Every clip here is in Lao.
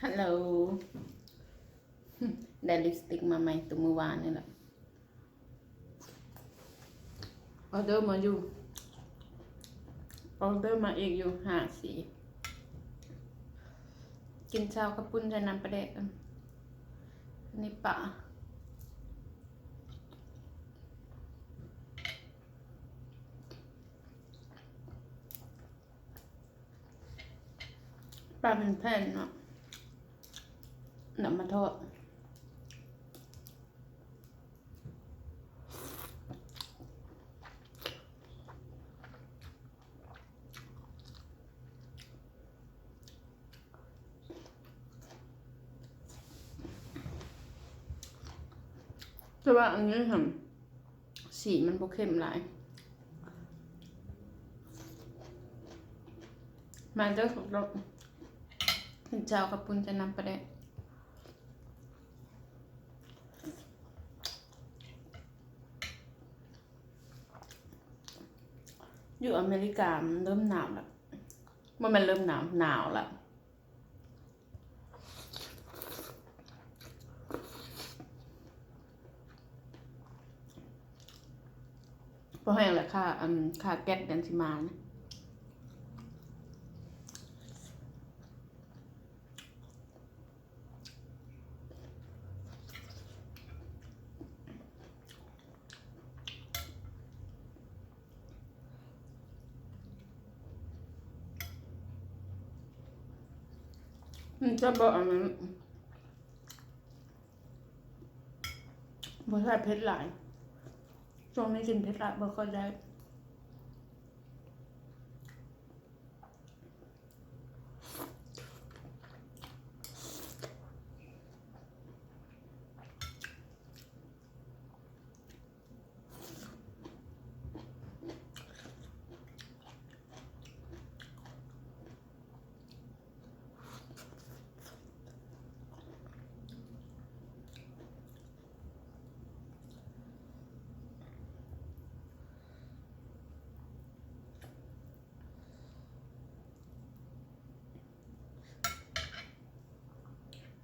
ຮັລໂຫຼ ໄດ້ລິບສະຕິກມາໃໝ່ ຕົວມື້ວານນີ້ແຫຼະ. ອໍເດີມາຢູ່ ອໍເດີມາອີກຢູ່ ຫ້າສີ. ກິນເຊົ້າເຂົ້າປຸ້ນໃສ່ນ້ຳປາແດກ ອັນນີ້ປາ. ປາເປັນແຜ່ນເນາະ ນຳມາທອດ. ແຕ່ວ່າອັນນີ້ຫັ້ນ ສີມັນບໍ່ເຂັ້ມຫຼາຍ. ມາເດີ ກິນເຊົ້າເຂົ້າປຸ້ນໃສ່ນ້ຳປາແດກ. ຢູ່ອາເມລິກາມັນເລີ່ມໜາວແລ້ວ ບໍ່ແມ່ນເລີ່ມໜາວ ໜາວແລ້ວ. ພໍແຫ້ງແລ້ວ ຄ່າ ອັນ ຄ່າແກັສເດືອນຊິມານະ. ມັນຈະບໍ່ ອັນນັ້ນ ບໍ່ໃສ່ເຜັດຫຼາຍ. ຊ່ວງນີ້ກິນເຜັດຫຼາຍບໍ່ຄ່ອຍໄດ້.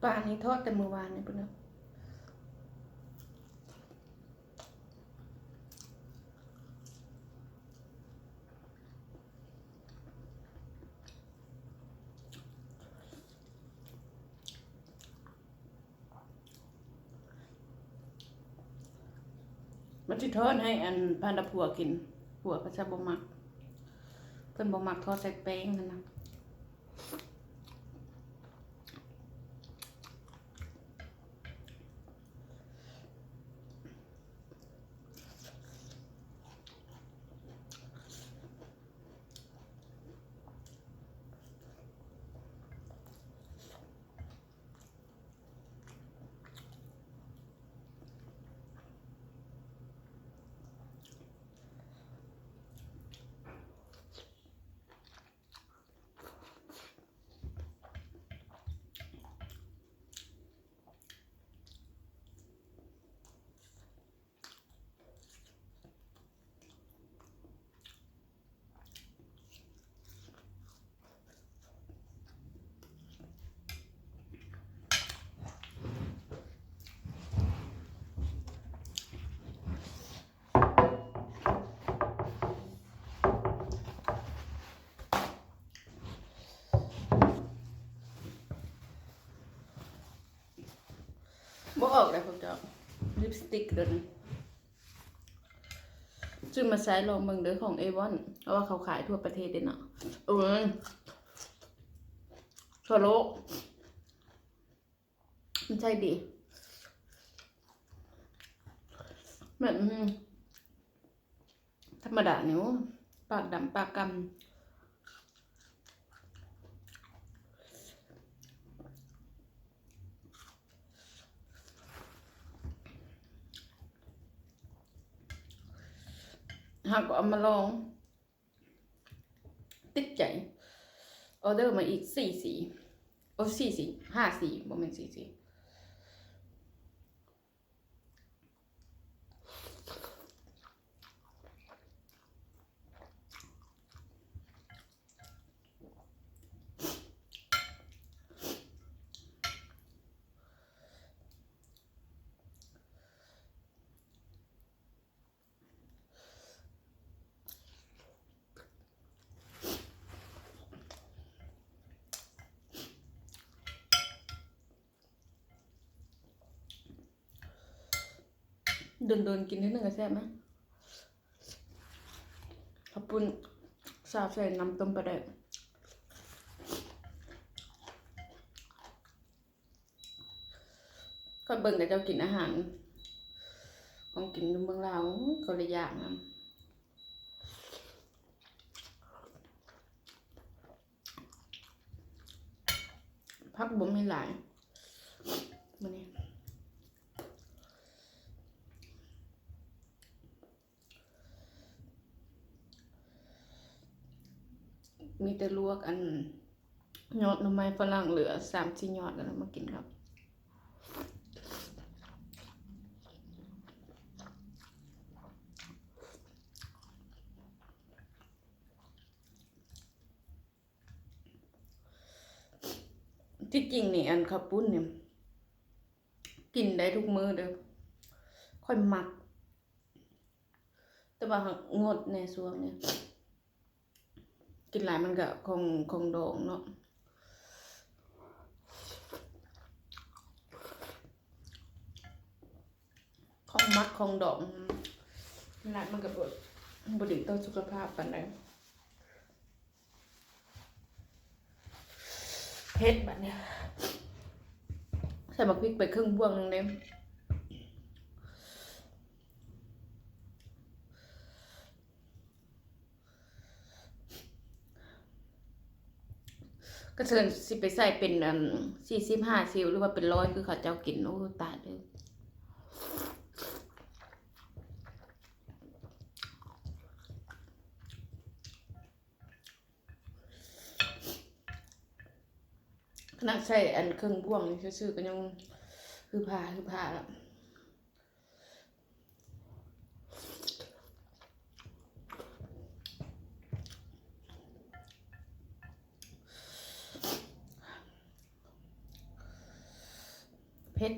ປານີ້ທອດແຕ່ມື້ວານນີ້ພຸ້ນນະ. ມັນຊິທອດໃຫ້ອັນພັນລະຜົວກິນ ຜົວເຂົາຈະບໍ່ມັກ ເພິ່ນບໍ່ມັກທອດໃສ່ແປ້ງຫັ້ນນະ. ບໍ່ອອກແລ້ວພວກເຈົ້າ ລິບສະຕິກໂດນ ຊື້ມາໃຊ້ລອງເບິ່ງເດີ ຂອງເອວອນ ເພາະວ່າເຂົາຂາຍທົ່ວປະເທດເດ້ເນາະ ໂອ້ຍ ທົ່ວໂລກ ມັນໃຊ້ດີ ແມ່ນ ທຳມະດານີ້ ໂອ້ ປາກດຳປາກກຳ ເຮົາກໍເອົາມາລອງ ຕິດໃຈ ອໍເດີມາອີກສີ່ສີ ໂອ້ ສີ່ສີ ຫ້າສີ ບໍ່ແມ່ນສີ່ສີ. ອ ດົນໆກິນເທື່ອໜຶ່ງກໍແຊບນະ. ເຂົ້າປຸ້ນຊາວໃສ່ນ້ຳຕົ້ມປາແດກ. ຂ້ອຍເບິ່ງເຂົາເຈົ້າກິນອາຫານ ຂອງກິນຢູ່ເມືອງລາວ ໂອ້ຍ ຂ້ອຍລະຢາກນຳ. ຜັກບໍ່ມີຫຼາຍມື້ນີ້. ມີແຕ່ລວກອັນຍອດໜໍ່ໄມ້ຝຣັ່ງເຫຼືອສາມສີ່ຍອດ ແລ້ວມາກິນກັບ ທີ່ຈິງນີ້ ອັນເຂົ້າປຸ້ນນີ້ ກິນໄດ້ທຸກມື້ເດີ້ ຂ້ອຍມັກ. ແຕ່ວ່າຫາກງົດແດ່ຊ່ວງນີ້ ກິນຫຼາຍມັນກະຂອງ ຂອງດອງເນາະ ຂອງໝັກຂອງດອງ ກິນຫຼາຍມັນກະບໍ່ ບໍ່ດີຕໍ່ສຸຂະພາບປານໃດ. ເຜັດບາດນີ້ ໃສ່ໝາກພິກໄປເຄິ່ງບ່ວງໜຶ່ງເດ້. ກະເຊີນຊິໄປໃສ່ເປັນ ອັນ ສີ່ສິບ ຫ້າສິບ ຫຼືວ່າເປັນຮ້ອຍ ຄືເຂົາເຈົ້າກິນ. ໂອ້ ຕາຍເດີ້. ຂະໜາດໃສ່ອັນເຄິ່ງບ່ວງນີ້ຊື່ໆ ກໍຍັງຮືພາຮືພາແລ້ວ. ເຜັດ.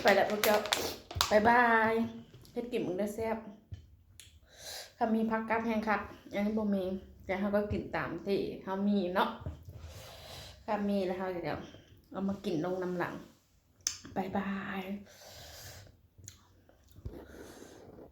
ໄປແລ້ວພວກເຈົ້າ ບາຍບາຍ. ເຮັດກິນເບິ່ງເດີ ແຊບ. ຄັນມີຜັກກັບແຮງຄັກ ອັນນີ້ບໍ່ມີ ແຕ່ເຮົາກໍກິນຕາມທີ່ເຮົາມີເນາະ. ຄັນມີແລ້ວເຮົາກໍເອົາມາກິນລົງນຳຫຼັງ. ບາຍບາຍ.